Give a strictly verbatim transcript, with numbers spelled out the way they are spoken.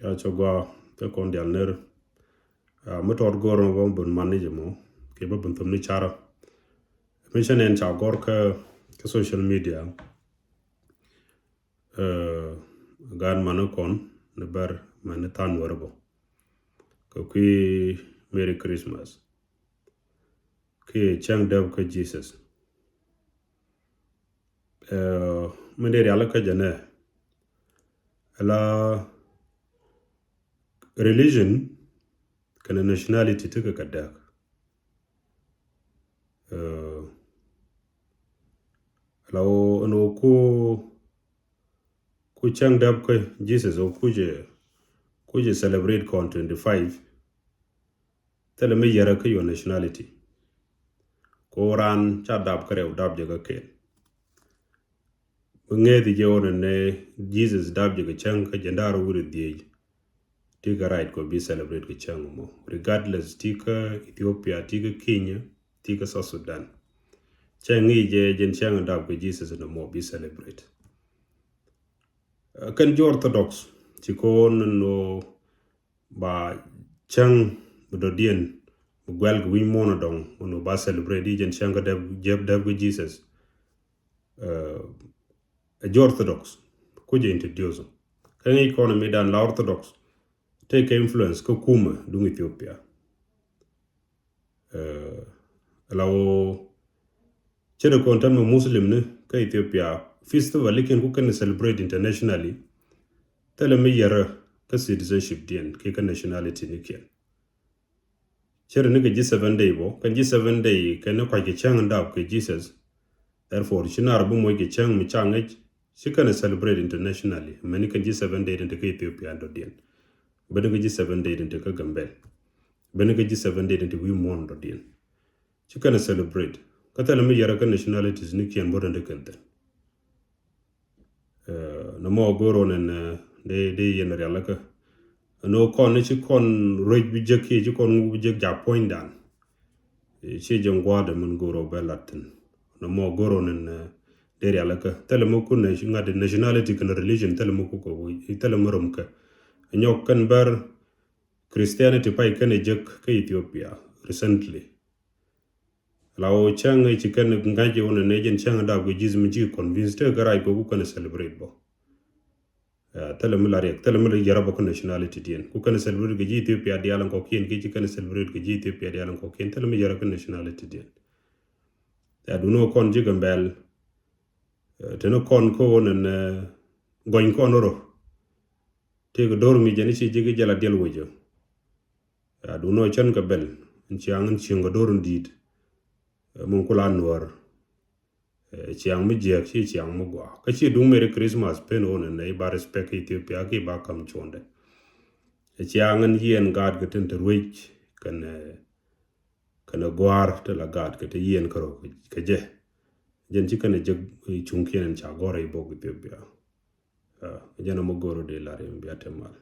Ya cɛ gua kä kɔn dial ner. Ah, mi tɔt gɔr mɔ bä bun man ni jɛ mɔ. Kɛ bä bun thum ni cara. Mi cɛ nɛn ca gɔr kä, kä social media. Eh, gan man ni kɔn ni bär man ni than wär bɔ. Kɛ kui Merry Christmas. Kɛ cäŋ däp kä Jesus. Eh, min dee rial kä jɛ nɛ. Ala religion kɛnɛ nationality ti kɛ kɛ däk. Eh, ala wä ɛn wä ku, ku cäŋ däp kä Jesus wä ku jɛ, ku jɛ celebrate kɔn twenty five. Thilɛ mi yɛrɛ kä your nationality. Ko ran ca dap kä rɛw dap jɛ kä ken. Bi ŋethi jɛ wä nɛ nɛ Jesus dap jɛ kä cäŋ kä jɛ ndar wuri dhiec. Ti kä right ko bi celebrate kä cäŋ mɔ. Regardless ti kä Ethiopia, ti kä Kenya, ti kä South Sudan. Cäŋ ŋi̱i̱c jɛ jɛn cäŋ dap kä Jesus nɛ mɔ bi celebrate. Eh, kɛn jɛ Orthodox, ci ko nɛ nɔ ba cäŋ bi dɔ̱diɛn bi guɛl kɛ wi̱ny muɔ̱ɔ̱n adɔŋ wun ba celebrate i̱ jɛn cäŋ kä dɛp, jɛp dɛp kä Jesus. Eh, ɛ jɛ Orthodox ku jɛ introduce. Kä ŋi̱i̱c kɔn mi dan la Orthodox tëë kɛ influence kä kumɛ duŋ Ethiopia. Eh, la wä cɛ dee kɔn tämɛ Muslim ni kä Ethiopia, festival ikiɛn ku kɛn celebrate internationally. Thilɛ mi yɛrɛ kä citizenship diɛn kiɛ kä nationality ni kiɛn. Cɛ dee ni kɛ ji̱ seven day bɔ, kɛn ji̱ seven day kɛn ni kuac kɛ cäŋ dap kɛ Jesus. Therefore ci nar bi moc kɛ cäŋ mi ca ŋäc, ci kɛn celebrate internationally. Mɛni kɛn ji̱ seven day ni ti kä Ethiopia dɔ̱diɛn. Beni kɛ ji̱ seven day ni ti kä Gambel. Beni kɛ ji̱ seven day ni ti wi̱i̱ muɔ̱ɔ̱n dɔ̱diɛn. Ci kɛn celebrate. Kä thilɛ mi yɛrɛ kä nationalities ni kiɛn bä dɔ̱ndi kɛn thi̱n. Eh, nɛ mɔ go̱r ɔ nɛn, eh, dee, dee yɛn rialikä. Ɛn ɣöö kɔn ni ci kɔn ruec bi jek kiɛ ci kɔn ŋuk bi jek jak puɔ̱nydan. Eh, ci jɛ ŋua̱a̱dɛ min go̱r ɔ bɛ lat thi̱n. Nɛ mɔ go̱r ɔ nɛn, eh, dee rialikä. Thilɛ mi kun nɛ ŋa̱t nationality kɛn religion thilɛ mi kukɛ, thilɛ mi rom kɛ. Nyɔk kɛn bär Christianity pay kɛn ɛ jek kä Ethiopia recently. La wä cäŋ ɛ ci kɛn ŋa̱c ɛ wä nɛ nɛ jɛn cäŋ ɛ dap kɛ Jesus mi ci convince tëë kɛ rac kɛ ku kɛn celebrate bä. Ya, thilɛ mi la riɛk, thilɛ mi la yɛrɛ bä kä nationality diɛn. Ku kɛn celebrate kɛ ji̱ Ethiopia diaal in kɔkiɛn, ki ci kɛn celebrate kɛ ji̱ Ethiopia diaal in kɔkiɛn, thilɛ mi yɛrɛ kä nationality diɛn. Ya, duno kɔn ji̱ Gambɛl, eh, teni kɔn kä wä nɛ nɛ gɔny kɔn rɔ. Tëë kɛ do̱r mi jɛn i̱ ci ji̱ kɛ jɛ la diɛl wecä. Ya, duno cän kɛ bɛl in ciaŋ in cieŋ kɛ do̱r in di̱i̱t. Eh, min kula nuɔr. Eh, ciaŋ mi jiɛk ci ciaŋ mi gua. Kä ci duŋ Merry Christmas pen wä nɛ nɛ i̱ ba respect Ethiopia ki ba kam cuɔndɛ. Eh, ciaŋ in yiɛn gaat kɛ tin te ruec kɛn, eh, kɛn gua̱a̱r te la gaat kɛ te yiɛn kärɔ kɛ jɛ. Jɛn ci kɛn jek cuŋkiɛn in ca gɔr i̱ bok Ethiopia. Ah, jɛn amɔ go̱r dee lar in bia te mal.